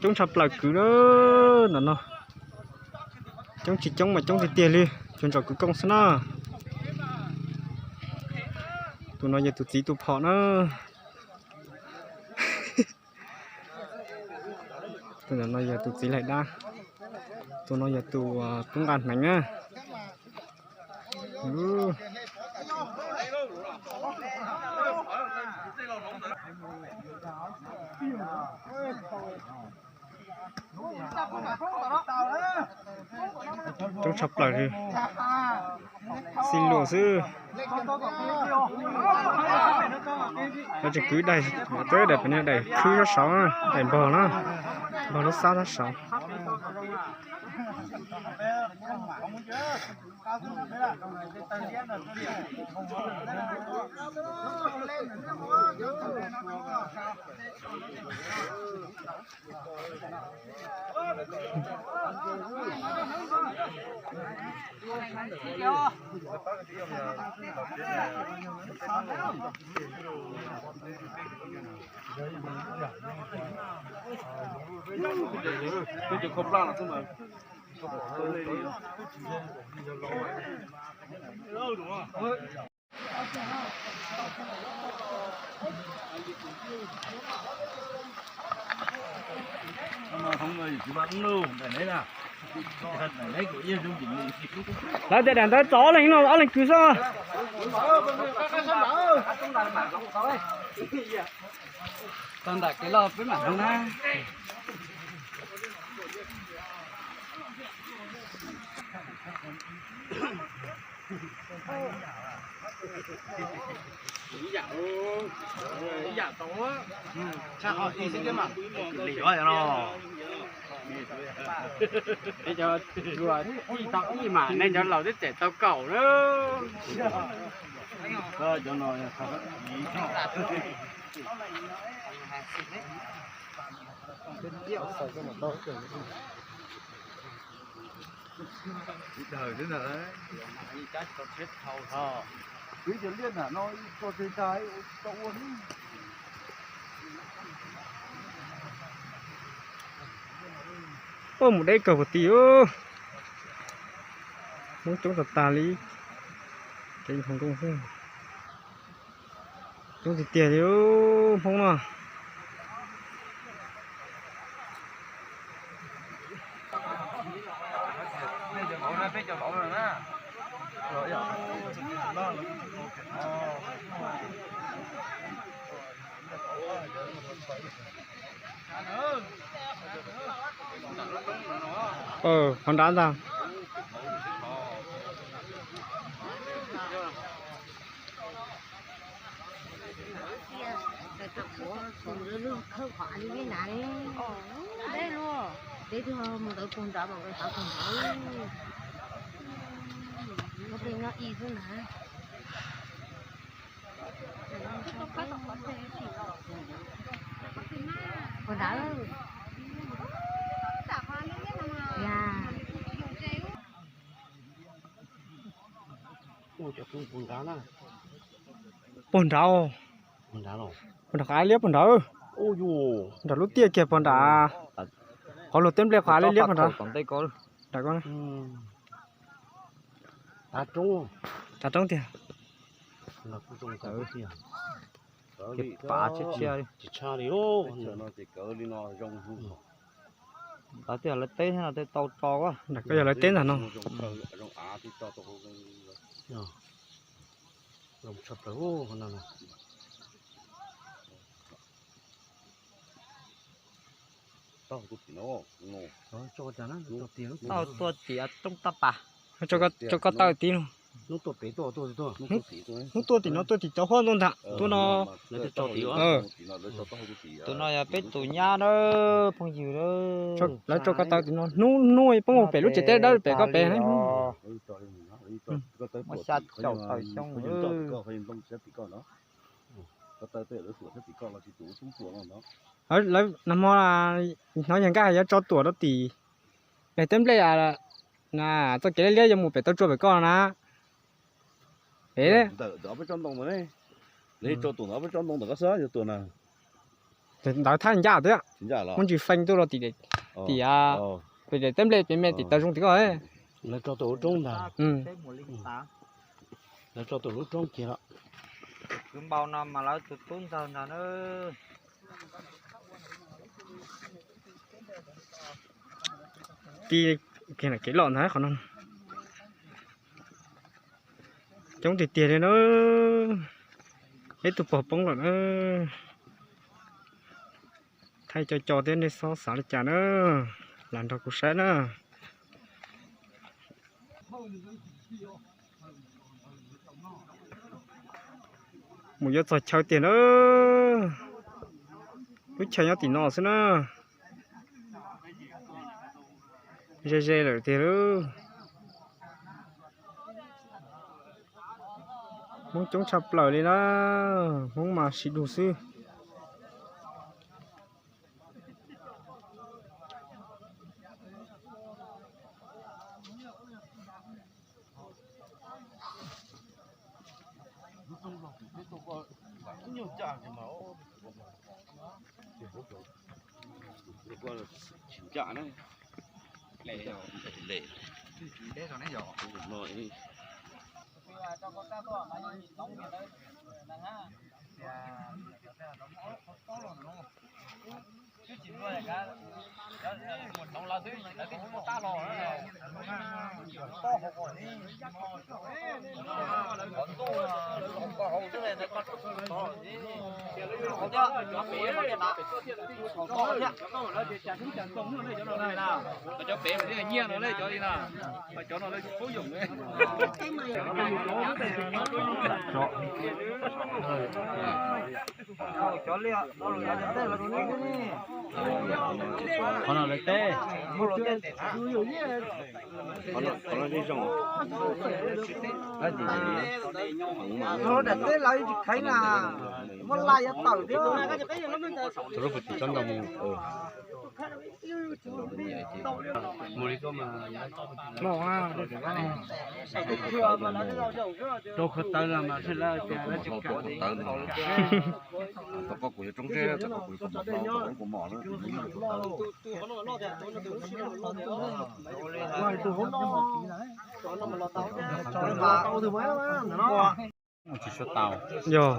Coob tshaj plaws kwv na, ntawm no. Coob tsis coob mas coob tiag tiag li, tsuas ntsaum kwv kooj xwb na. Tus no yog tus txiv tus phom na. Tus no yog tus txiv laim dab. Tus no yog tus tub nqa hneev na. Coob tshaj plaws li, xij luam xwb. Lawv tseem kwv daim, daim pem no daim khwb sab saud, daim npog na, npog lub xab sab saud. Lawv tias daim ntawd txog ob leeg no ob leeg kwv xwb. Tau ntawm kev loj peb mam hloov na. Cov tij tau ib mas nej cov laus twb tseem tau kaum na. Ua mus deb kawg puag tid. Hmoob coob tag tag li. Kev nkaug nkooj xwb. Coob tiag tiag li Hmoob no. Qhov nrad ntag. Puag ntawd. Puag nrad, puag nrad qhov av liab puag nrad. Nram lub tiaj kiag puag nrad. Qhov luag teb nplej qhov av liab liab puag nrad. Tav roob tiag. Pav tshab tshia li. Lawv tej lawv teb no tej tau tso. Nram ko yog lawv teb ntag no. Tau tuaj tim roob taj pas. Tso ko taw tim no. Hnub tuaj tim no tuaj tim cov huab ntau ntag tuaj no. Tus no yog peb tus nyab na, phooj ywg na. Lawv tso ko taw tim no, hnub hnub poob mus pem lub tsev teb dawb pem ko pem. Muaj xya caum tawm xyoo. Nag hmo hnov yog nkaj hais yuav tso tuam rau tim daim teb nplej, txoj kev liab liab yuav mus pem tau tsua pem koj na. Pem ntawm peb tsob ntoo ntawd, peb tsob ntoo ntawm koj xwb yuav tuam na. Ntawd thaj ncaj thiab, muaj ntsis feej tuaj rau tim, tim, tim teb nplej pem me tim taw zoo tim ko. Lawv tso tus lub roob ntag. Lawv tso tus lub roob kiag los. Kwv npau no mas lawv tus tub ntxawg ntag na. Ti kev lom ntag qhov no. Coob tiag tiag li na. Ib tug pog poob lawm na. Thaij co co thiab nej txhob xav li cas na. Lam nrog kuv saib na. Mus yuav txog chaw tiag na. Lub chaw nyob tim no xwb na. Ze ze lawm tiag lauj. Hmoob coob tshaj plaws li na. Hmoob mas sib dug xwb. Cov pem mas thiaj nyiaj no lej cov li na. Cov no lawv tsis paub yoom. Qhov no lawv teb. Daim teb lawv tsis kheev na, muab laj yuav tawm thiab. Tus lub puag tim tsob ntoo mus. Rau qhov tawv los mas sib lawv tias lawv tsis kam li. Tom qab kuv yuav tsoob zeb, tom qab kuv yuav kom mos hlau, tom qab kuv mos lawm. Tsis tshua tau. Yog.